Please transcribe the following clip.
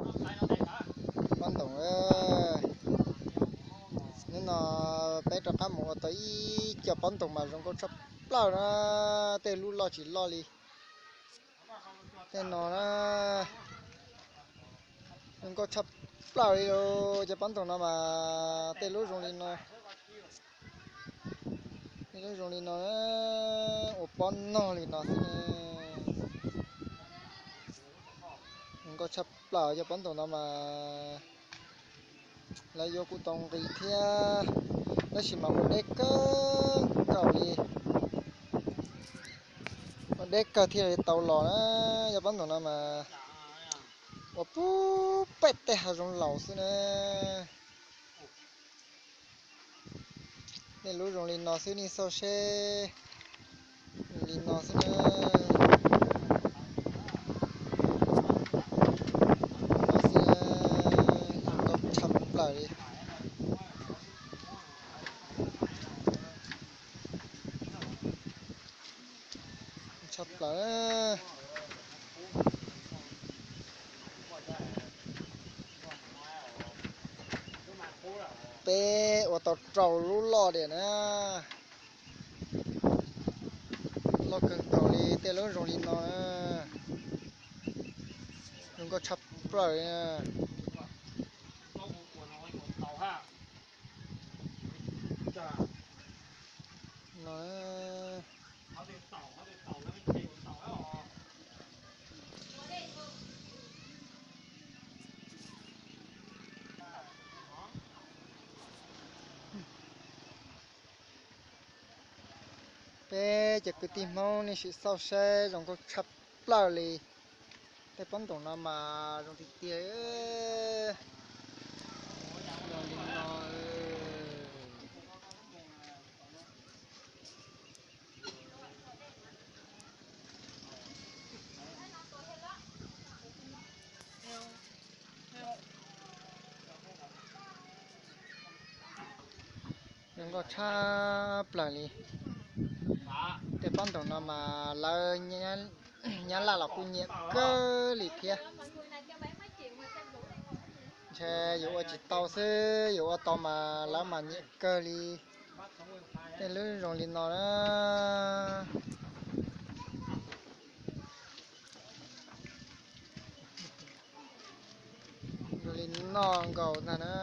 Pob ntoos, hnub no peb rov qab mus ua tau ib co pob ntoos mas zoo nkauj tshaj plaws na. Tej lub loj tsis loj li. Tej no na, zoo nkauj tshaj plaws li. Cov pob ntoos no mas tej lub zoo li no, tej lub zoo li no, ua pob nog li no xwb ne. Zoo nkauj tshaj plaws cov pob ntoos no mas lawv yuav kuj tau nqi thiab, tab sis mas ua deb kawg nkaus li. Ua deb kawg thiaj li tau los na. Cov pob ntoos no mas ua puag pem tej hav zoov laus xwb na. Nej lub zoo li no xwb, nej xauj seb, li no xwb na. Zoo nkauj tshaj plaws li. Tshaj plaws. Peb ua tau rau lub loj tiag na. Loj kawg nkaus li, tej lub zoo li no na. Zoo nkauj tshaj plaws li na. No. Peb cov kwv tij Hmoob, nej sim xauj saib, zoo nkauj tshaj plaws li. Tej pob ntoos no mas zoo tiag tiag. Zoo li no. Zoo nkauj tshaj plaws li. Tej pob ntoos no mas lawv Nyab Laj los kuj nyiam kawg li thiab. Ntshe yuav ua tsis tau xwb, yuav ua tau mas lawv mas nyiam kawg li. Tej lub zoo li no na. Zoo li noj nkaus ntag na.